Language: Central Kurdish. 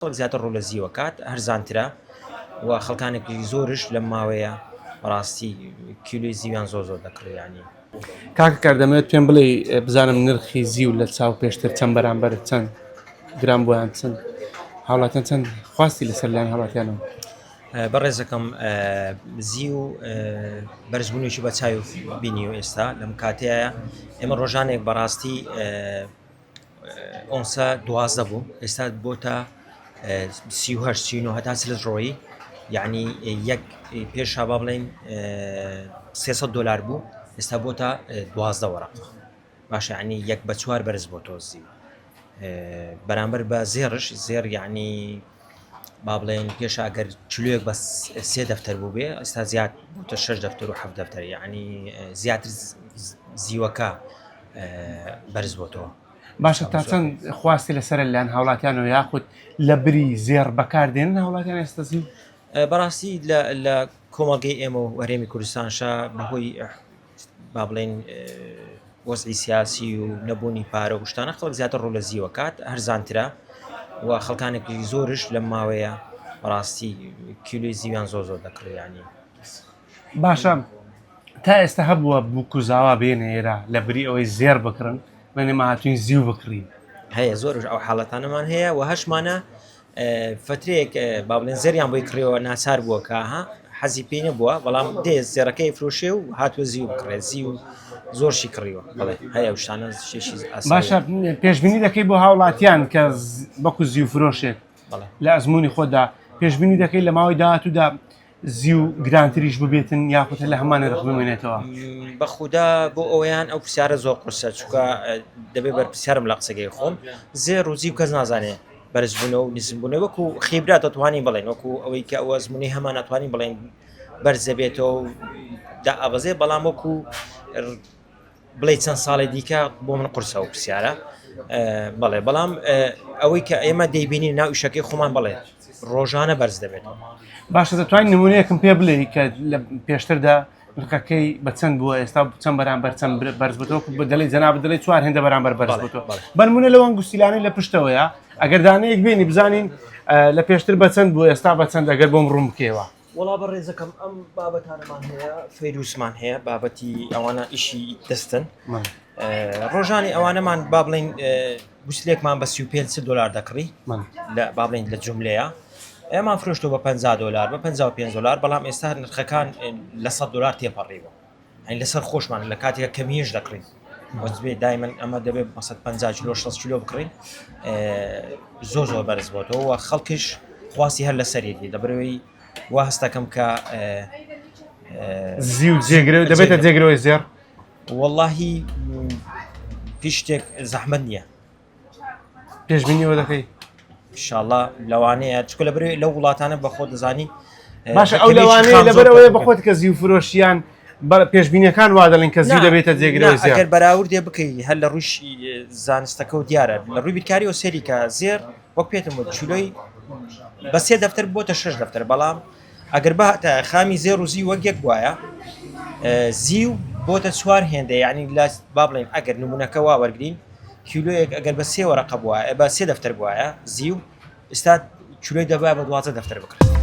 خەڵک زیاتر ڕوو لە زیو ئەکات هەرزانترە و خەڵکانێکی زۆرش لەم ماوەیە بەڕاستی کیلۆی زیویان زۆر زۆر دەکڕی ینی. کاکە کار دەمەوێت پێم بڵێ بزانم نرخی زیو لە چاو پێشتر چەند بەرامبەر چەند گران بۆیان چەند هاوڵاتیان چەند خواستی لەسەر لایەن هاوڵاتیانەوە بەڕێزەکەم زیو بەرزبوونێکی بە چاوی بینی و ئێستا لەم کاتەیە ئێمە ڕۆژانێک بەڕاستی ئۆنسە 12 بوو ئێستا بۆتە 38 39 هەتا چل ڕۆیی یعنی یەک پێشا با بڵێین 300 دلار بوو ئێستا بۆتە 12 وەرەق باشە ینی یەک بە چوار بەرز بۆ تۆزی بەرامبەر بە زێڕش زێر یعنی با بڵێن پێش ئەگەر چلوێک بە سێ دەفتەر بوو بێ ئێستا زیاد بۆتە شش دەفتەر و حەفت دەفتەر یعنی زیاتر زیوەکە بەرز بۆتەوە. باشە تا چەند خواستی لەسەر لەلایەن هاوڵاتیانەوە یاخود لە بری زێڕ بەکاردێنن هاوڵاتیان ئێستا زیو؟ بەڕاستی لە کۆمەڵگەی ئێمە و هەرێمی کوردستانشا بەهۆی با بڵێین وەزعی سیاسی و نەبوونی پارە و شتانە خەڵک زیاتر ڕوو لە زیوە کات هەرزانترە و خەڵکانێکی زۆرش لەم ماوەیە بەڕاستی کیلۆی زیویان زۆر زۆر دەکڕی ینی باشە تا ئێستا هەبووە بووک و زاوا بێنە ئێرە لە بری ئەوەی زێر بکڕن بڵێن ئێمە هاتوین زیو بکڕین هەیە زۆر ئەو حاڵەتانەمان هەیە و هەشمانە فترەیەک با بڵێن زێریان بۆی کڕیەوە ناچار بووە کە ها حەزی پێی نەبووە بەڵام دێ زێڕەکەی فرۆشێ و هاتووە زیو بکڕێ زیو زۆرشی کڕیوە بەڵێ هەیە ئەو شتانە شتێکی ئاساییە. باشە پێشبینی دەکەی بۆ هاوڵاتیان کە وەکو زیو فرۆشێک لە ئەزمموی خۆدا پێشبینی دەکەی لە ماوەی داهاتوودا زیو گرانتریش ببێتن یاخود لە هەمان نرخ بمێنێتەوە؟ بەخودا بۆ ئەوەیان ئەو پرسیارە زۆر قورسە چونکە دەبێ بەرپرسیارم لە قسەکەی خۆم زێڕ و زیو کەس نازانێ بەرزبوونەوە و نزمبوونەوە وەکو خیبرا دەتوانین بڵێن وەکو ئەوەی کە ئەو ئەزمموی هەمان ناتوانین بڵێن بەرزەبێتەوە و دائابەزێ بەڵام وەکو بڵێ چەند ساڵی دیکە بۆ من قورسە و پرسیارە بەڵێ بەڵام ئەوەی کە ئێمە دەیبینین ناو ئیشەکەی خۆمان بڵێ ڕۆژانە بەرز دەبێت باشە دەتوانین نمونەیەکم پێ بڵێ کە لە پێشتردا نرخەکەی بە چەند بووە ئێستا چەند بەرامبەر چەند بەرز بێتەوە دەڵێ جەناب دەڵێ چوار هێندە بەرامبەر بەرز بێتەوە بەنمونە لەوان گوستیلانەی لە پشتەوەیە ئەگەر دانەیەک بینی بزانین لە پێشتر بە چەند بوو ئێستا بە چەند ئەگەر بۆم ڕوون بکەوە وەڵا بەڕێزەکەم ئەم بابەتانەمان هەیە فەیروسمان هەیە بابەتی ئەوانە ئیشی دەستن ڕۆژانی ئەوانەمان با بڵین گوسلێکمان بە 35 دلار دەکڕی لە با بڵین لە جملەیە ئێمان فرۆشتۆ بە 50 دلار بە 55 دلار بەڵام ئێستا نرخەکان لە 100 دلار تێپەڕیوە ئەین لەسەر خۆشمان لە کاتێک کەمیش دەکڕین وەزبێ دایمەن ئەمە دەبێت 150 کیلۆ 60 کیلۆ بکڕین زۆر زۆر بەرز بۆتەوە و خەڵکیش خواستی هەر لەسەرێتی لەبەرەوەی وا هەستەکەم کە زیو جێگرە دەبێتە جێگرەوەی زێڕ واللهی هیچ شتێک زەحمەت نییە پێشبینیەوە دەکەی انشاءاللە لەوانەیە چکە لە بەرەوەی لەو وڵاتانە بە خۆ دەزانی باشە ئەو لەوانەیە لەبەرەوەی بە خۆت کە زیو فرۆشیان پێشبینیەکان وا دەڵێن کە زیو دەبێتە جێگرەوەی زێڕ ئەگەر بەراوردێ بکەی هەر لە ڕووی زانستەکە و دیارە لە ڕووی بیرکاری و سەری کە زێر وەک پێتم وت چلۆی بە سێ دەفتەر بۆتە شش دەفتەر بەڵام ئەگەر بهاتە خامی زێڕ و زیو وەک یەک بوایە زیو بۆتە چوار هێندە یعنی لە با بڵێن ئەگەر نمونونەکە وا وەرگین کیلۆیەک ئەگەر بە سێ وەرەقە بوایە بە سێ دەفتەر بوایە زیو ئێستا کیلۆی دەبا بە دوازە دەفتەر بکرێت.